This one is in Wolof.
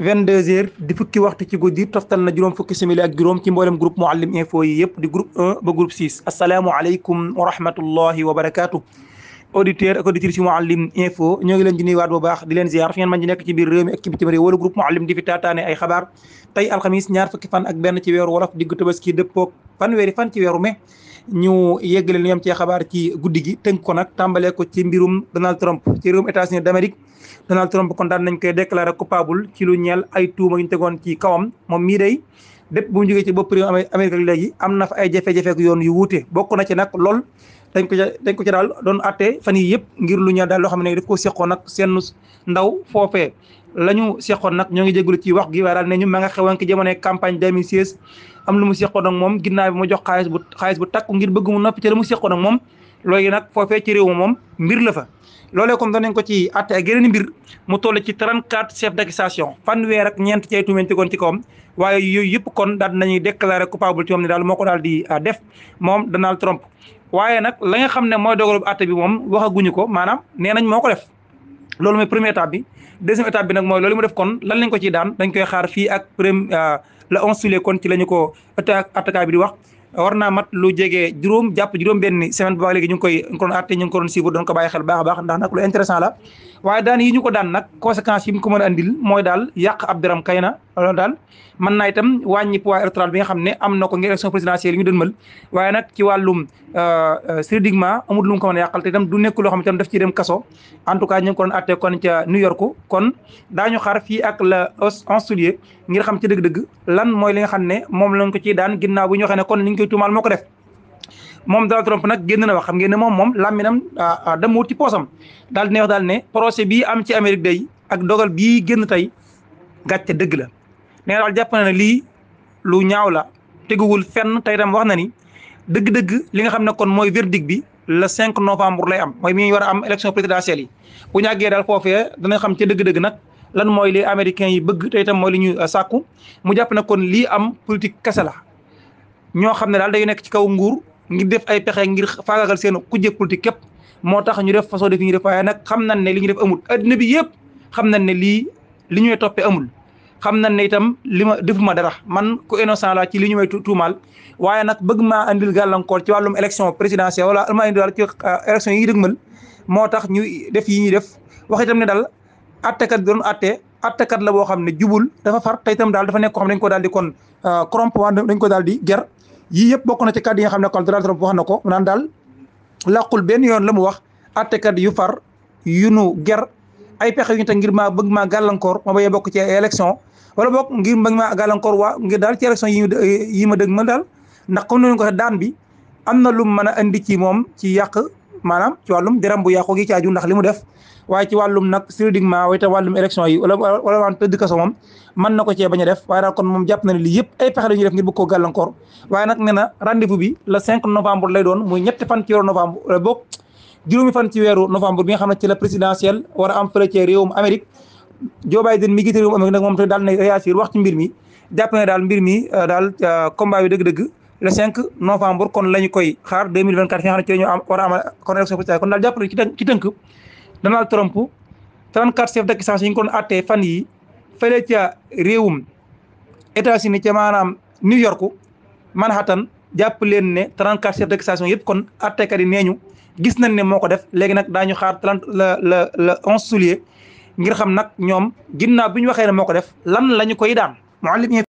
22h di fukki waxtu ci guddi toftal na juróom fukki simili ak juróom ci mboolem groupe Mouhalim info yi yëpp di groupe 1 ba groupe 6 asalaamualeykum wa rahmatullahi wa barakaatu. auditeur ak auditrice yu Mouhalim info ñoo ngi leen di nuyuwaat bu baax di leen ziar fi ngeen mën di nekk ci biir réew mi ak ci bitim réew wala groupe Mouhalim di fi taataane ay xabaar tey alxamis ñaar fukki fan ak benn ci weeru wolof diggu tabaski dëppoog fanweeri fan ci weeru mai ñu yeggale li yam ci xabaar ci guddi gi tënk ko nag tàmbalee ko ci mbirum Donald Trump ci réewum États-Unis d'Amérique. Donald Trump kon daan nañ koy déclaré coupable ci lu ñeel ay tuuma yu ñu tegoon ci kawam moom mii day dépp bu mu jógee ci bopp réew Amérique léegi am na fa ay jafe-jafe ak yoon yu wuute bokk na ci nag lool dañ ko ci daal doon atte fan yi yëpp ngir lu ñeel daal loo xam ne daf ko seqoon nag seen ndaw foofee la ñu seqoon nag ñoo ngi jégalu ci wax gi waaye daal ne ñu ma nga xewoon ki jamonoy campagne 2016 am lu mu seqoon ak moom ginnaaw bi mu jox xaalis bu takku ngir bëgg mu noppi ci la mu seqoon ak moom loolu nag foofee ci réew moom mbir la fa loolee comme doon nañ ko ci atte ak yeneen mbir mu toll ci 34 chefs d'accusation fanweer ak ñeent ci ay tuuma tegoon ci kawam waaye yooyu yëpp kon daal nañuy déclaré coupable ci moom ne daal moo ko daal di def moom Donald Trump waaye nag la nga xam ne mooy dogalu atte bi moom waxaguñu ko maanaam nee nañ moo ko def loolu mooy première étape bi deuxième étape bi nag mooy loolu mu def kon lan lañ ko ciy daan dañ koy xaar fii ak le 11 juillet kon ci la ñu ko attakaay bi di wax war naa mat lu jege juróom jàpp juróom benn semaine ba léegi ñu ngi ko doon atte ñu ngi ko doon suivre doon ko bàyyi xel baax a baax ndax nag lu intéressant la waaye daan yi ñu ko daan nag conséquences yi mu ko mën a andil mooy daal yàq ab deram kay na loolu daal mën naa itam wàññi poids électoral bi nga xam ne am na ko ngir élection présidentielle yi ñu dënmal waaye nag ci wàllum juridiquement amul lu mu ko mën a yàqal te itam du nekk loo xam ne itam daf ciy dem kaso en tout cas ñu ngi ko doon atte kon ca New York kon daañu xaar fii ak le 11 juillet ngir xam ci dëgg-dëgg lan mooy li nga xam ne moom lañ ko ciy daan ginnaaw bu ñu waxee ne kon li ñu koy tuumaal moo ko def moom Donald Trump nag génn na wax xam ngeen ne moom làmminam dem wut ci poosam daal di ne wax daal ne procès bii am ci Amérique day ak dogal bii génn tey gàcce dëgg la nee daal jàpp na ne lii lu ñaaw la teguwul fenn tey tam wax na ni dëgg-dëgg li nga xam ne kon mooy verdict bi le 5 novembre lay am mooy mi war a am élection présidentielle yi bu ñu àggee daal foofee dana xam ci dëgg-dëgg nag lan mooy li américains yi bëgg te itam mooy li ñu sàkku mu jàpp ne kon lii am politique kese la ñoo xam ne daal day nekk ci kaw nguur ngir def ay pexe ngir faagaagal seen kujje politique képp moo tax ñu def façon def ñu def waaye nag xam nañ ne li ñu def amul adduna bi yëpp xam nañ ne lii li ñuy toppee amul xam nañ ne itam li ma defuma dara man ku innocent la ci li ñu may tuumaal waaye nag bëgg maa andil gàllankoor ci wàllum élection présidentielle wala ma indi daal ci élection yi dëgmal moo tax ñu def yi ñuy def wax itam ne daal attekat bi doon attekat la boo xam ne jubul dafa far te itam daal dafa nekk ko xam ne dañ ko daal di kon corrompre dañ ko daal di ger yii yëpp bokk na ci kàddu yi nga xam ne kon Donald Trump wax na ko naan daal làqul benn yoon la mu wax attekat yu far yu nu ger ay pexe yu ñu teg ngir bëgg maa gàllankoor ma bañ a bokk ci élection wala bokk ngir bëgg maa gàllankoor waa ngir daal ci élection yi ma dëgg ma daal ndax comme noonu ko daan bi am na lu mën a indi ci moom ci yàq maanaam ci wàllum deram bu yàqu gi ci aju ndax li mu def waaye ci wàllum nag juridiquement waaye te wàllum élection yi wala waan tëdd kaso moom mën na ko cee bañ a def waaye daal kon moom jàpp na ne lii yëpp ay pexe la ñuy def ngir bëgg koo gàllankoor waaye nag nee na rendez-vous bi le 5 novembre lay doon muy ñetti fan ci weeru novembre wala boog juróomi fan ci weeru novembre bi nga xam ne ci la présidentielle war a am fële ci réewum Amérique Joe Biden mi jiite réewum Amérique nag moom te daal na réagir wax ci mbir mi jàpp ne daal mbir mi daal combat bi dëgg-dëgg le 5 novembre kon la ñu koy xaar 2024 fi nga xam ne ci la ñu war a amal kon élection présidentielle kon daal jàpp na ci tënk Donald Trump 34 chefs d'accusation yi ñu ko doon attee fan yi fële ca réewum États-Unis ca maanaam New York Manhattan jàpp leen ne 34 chefs d'accusation yëpp kon attekat yi nee ñu gis nañ ne moo ko def léegi nag daañu xaar le 11 juillet ngir xam nag ñoom ginnaaw bi ñu waxee ne moo ko def lan la ñu koy daan Mouhalim